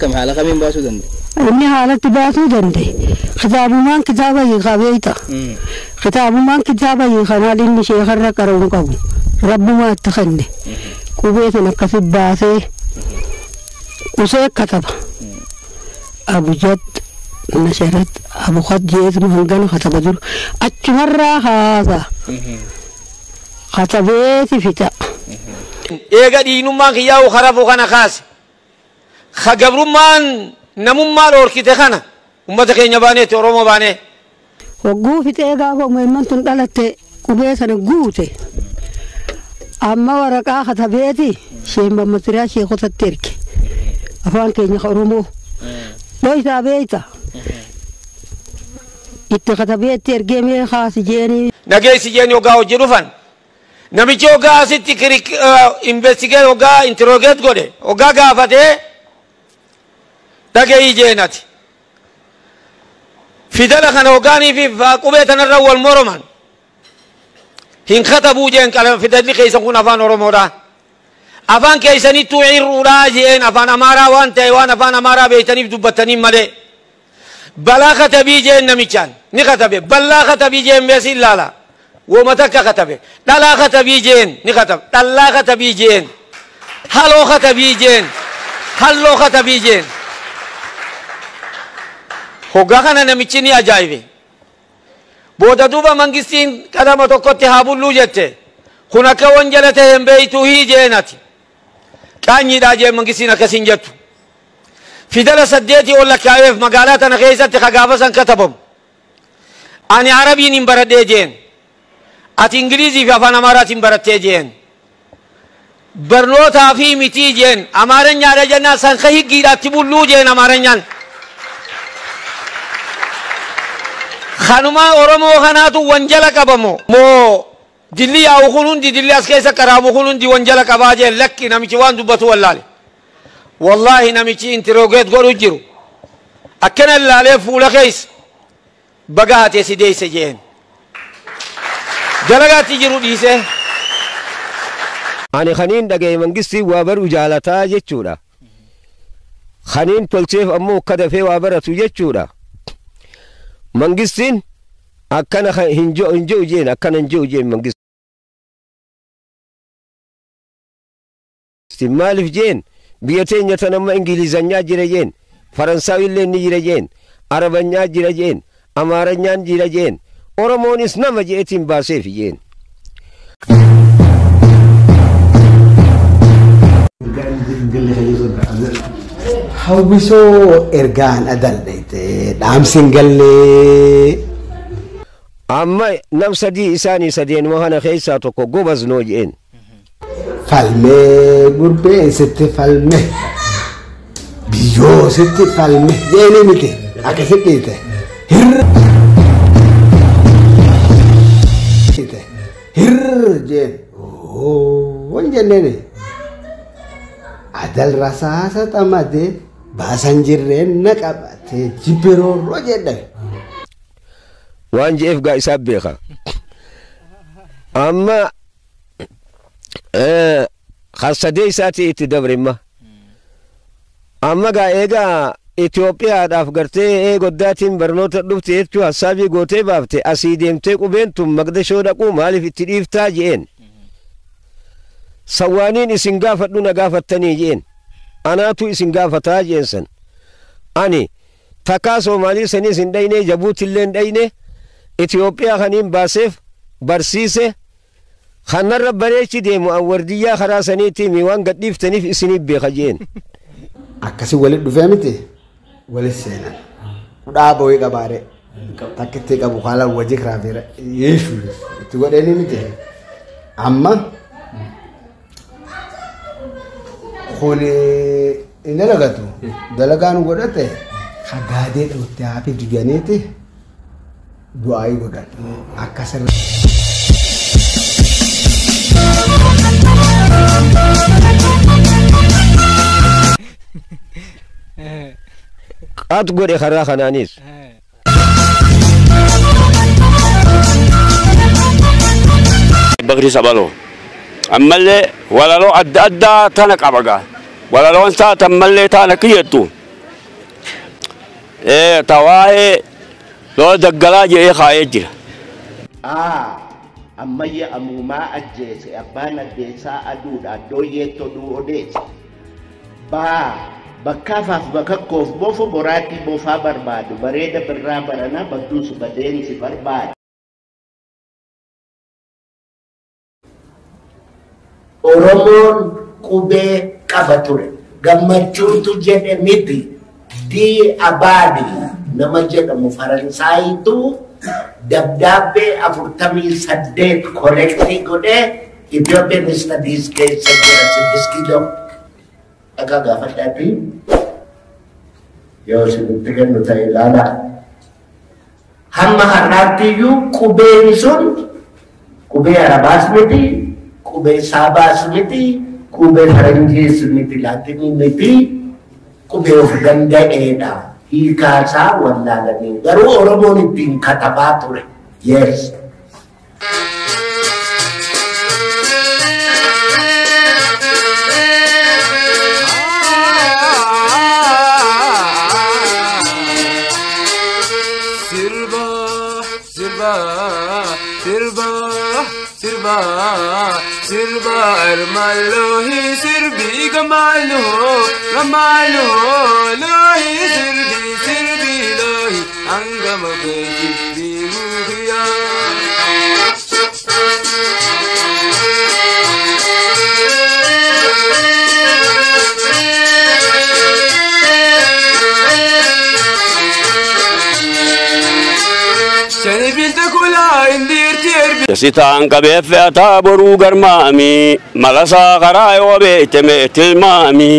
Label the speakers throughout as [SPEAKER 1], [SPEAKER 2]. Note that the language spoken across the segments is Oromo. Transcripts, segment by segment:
[SPEAKER 1] Akkam haala kamiin baasuu danda'e?
[SPEAKER 2] Inni haalatti baasuu danda'e. Kitaabumaan kitaaba hiikaa beeyta. Kitaabumaan kitaaba hiikaa maal inni sheekarra qara'uu qabu. Rabbumaa itti kenne. Qubee san akkasi baasee qusee kataba. Abujad nasharat abuqad jeetuma hangana kataba jiru. Achumarraa haasa. Katabeeti fixa.
[SPEAKER 3] Eega dhiinummaan kiyyaa'u harafuu kana kaase. Ka gabrummaan namummaa dhoorkite kana ummata keenya baaneetti Oromoo baanee.
[SPEAKER 2] Hogguu fixee gaafa uummanni tun dhalatte qubee sana guute. Amma waraqaa katabeeti sheen bammattiraa sheekotatti erge. Afaan keenya Oromoo. Dhoysaa beeyta. Itti katabeetti ergee mee kaasi jeeni.
[SPEAKER 3] Nageessi jeeni hoggaa hojii dhufan. Namichi hoggaa asitti investigate hoggaa interrogate godhe hoggaa gaafatee dhaga'ii jeenati. Fidala kana hoggaanii fi qubee tanarra wal moroman. Hin katabuu jeen fidalli keessan kun afaan Oromoodha. Afaan keessanittuu cirruudhaa jeen afaan Amaaraa waan ta'e waan afaan Amaaraa beektaniif dubbattaniif malee. Balaa katabii jeen namichaan ni katabe. Balaa katabii jeen meesii ilaala. Wooma takka katabe. Dhalaa katabii jeen ni katabe. Dhallaa katabii jeen. Haloo katabii jeen. Halloo katabii jeen. Hoggaa kana namichi ni ajaa'ibe. Booda duuba mangistiin qadama tokkotti haa bulluu jette. Kun akka wanjala ta'e hin beeytuu hii jeenati. Qaanyiidhaa jeen mangistiin akkasiin jettu. Fidala 8 ol lakkaa'eef magaalaa tana keessatti ka gaafa san katabamu. Ani Arabiin hin baradhee jeen. Ati Ingilizii fi afaan Amaaraatiin barattee jeen. Barnootaa fi mitii jeen. Amaaranyaadha jennaan san ka higgiidhaatti bulluu jeen Amaaranyaan. Kanuma Oromoo kanaatu wanjala qabamo. Moo dilli yaa'u kun hundi dilli as keessa qaraamu kun hundi wanjala qabaa jeen lakki namichi waan dubbatu wallaale. Wallaahi namichi interrogate godhu jiru. Akkana ilaalee fuula keessa baga hatee si deesse jeen. Dalagaatti jiru dhiisee.
[SPEAKER 4] Ani kaniin dhaga'e mangistii waa baruu jaalataa jechuudha. Kaniin tolcheef ammoo akka dafee waa baratu jechuudha. Mangistiin akkana hin ji'u jeen akkana hin ji'u jeen mangistiin maaliif jeen biyya teenya tan amma Ingilizanyaa jira jeen Faransaawillee ni jira jeen Arabanyaa jira jeen Amaaranyaan jira jeen Oromoonis nama jeetiin baaseef jeen.
[SPEAKER 5] Hawwisoo ergaan adal'eete dhaamsi hin gallee.
[SPEAKER 4] Amma nam sadii isaanii sadeenuma kana keessaa tokko gobaz noo jeen.
[SPEAKER 5] Falmee gurbeen sitti falme biyyoo sitti falme jeeni miti akkasitti dhiite. Hirr jeen wan jenneeni. Adal rasaasa xamadee baasan jirreen na qabate jibbiroorroo jedhame.
[SPEAKER 4] Waan je'eef gaa isaa beeka. Amma sadee isaatii itti dabre imma. Amma gaa eegaa Itoophiyaadhaaf gartee goddaatiin barnoota dhufte jechuu hassaabii gootee baafte asii deemtee qubeen tun Maqdashoo dhaquu maaliif itti dhiiftaa je'een. Sawaaniin isin gaafadhu na gaafattanii je'een. Anaatu isin gaafataa je'een san. Ani takkaa Soomaalii sanis hin dhayne Jabuutillee hin dhayne Itoophiyaa kaniin baaseef barsiise kanarra bareechi deemu an wardiyyaa karaa saniitii mi waan gadhiiftaniif isiniif beeka je'een.
[SPEAKER 5] Akkasii walitti dhufee miti walitti seenan. Hudhaa bo'ee qabaare takkitti qabu haala wajji kiraafeera yeeshu itti godheeni miti. Amma kun hin dalagatu dalagaan godhate hagaadee dhawutti hafi diganiiti du'aayii godhan akkasirra.
[SPEAKER 4] Qaat godhe karaa kanaanis.
[SPEAKER 6] Bakri Sabaloo ammallee walaloo adda addaa tana qaba gaa walaloon isaa tammallee taana kiyyattu Tawaa'ee lola daggalaa jedhee kaayee jira.
[SPEAKER 1] Ammayya amuumaa ajjeese abbaan addeessaa aduudha dooyyee toluu odeesse. Baa bakkaafaaf bakakkoof bofo boraatii bofaa barbaadu bareeda birraa baranaa badduus badeensi barbaadu.
[SPEAKER 7] Oromoon qubee qaba ture. Gammachuutu jedhe miti. Dii Abaadi nama jedhamu Faransaayitu dabdaabbee 48 collect godhee Ethiopian Studies keessa jira 6 kiiloo. Dhagaa gaafadhaatii yoo isinitti kennu ta'e ilaalaa. Hamma har'aatti iyyuu qubeen sun qubee Arabaas miti, qubee Saabaas miti, qubee Faranjiis miti, Laatinii miti, qubee of danda'eedha. Hiikaasaa wallaalanii garuu Oromoon ittiin katabaa ture. Yes.
[SPEAKER 8] Sirba, sirba, sirba, sirba, sirba, armalohi, sirbi, gamalo, gamalo, lohi, sirbi, sirbi, lohi, angama kejibbi, muhiya.
[SPEAKER 6] Dasitaan qabee fe'ataa boruu garmaami malasaa karaa yoo beektame tilmaami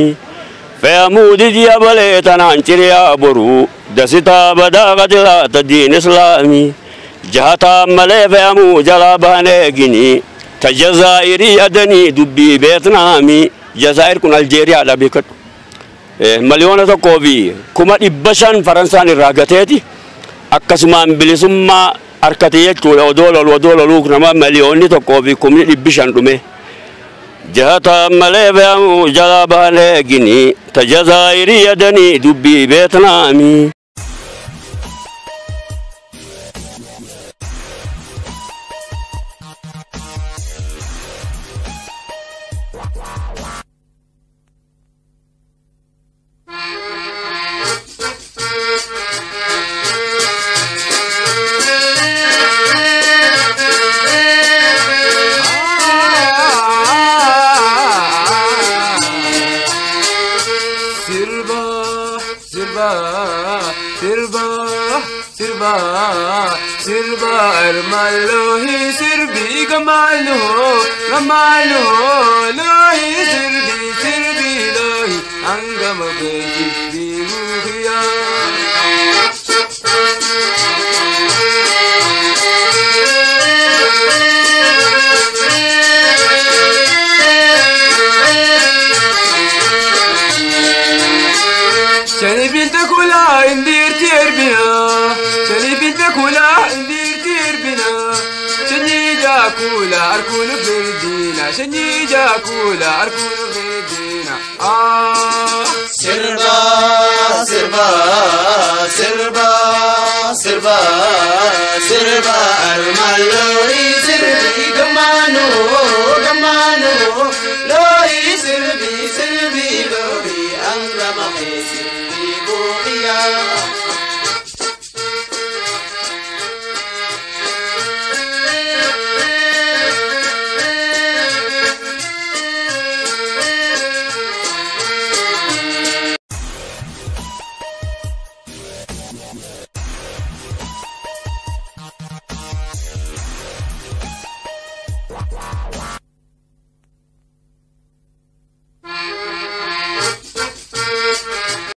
[SPEAKER 6] fe'amuu didiya balee tanaan ciriyaa boruu dasitaa badaa qatilaata diin islaami jahataan malee fe'amuu jalaa baanee gini ta jazaa'irii adanii dubbii beetnaami jazaa'ir kun Aljeeriyaadha beekadhu. 1,500,000 Faransaan irraa gateeti akkasumaan bilisummaa harkate jechuudha odoo loluu nama 1,500,000 dhume. Jahataan malee fe'amuu jalaa baanee gini ta jazaa'irii adanii dubbii beetnaami.
[SPEAKER 8] Sirba, sirba, sirba, sirba, sirba, armalohi, sirbi, gamalo, gamalo, lohi, sirbi, sirbi, lohi, angama kejibbi, muhiya. شني بنتك ولا ندير تربنا شني بنتك ولا ندير تربنا شني جاكولا أركون فردينا شني جاكولا أركون فردينا
[SPEAKER 9] Sirba, sirba, sirba, sirba, sirba, armaloi, sirbi gamano,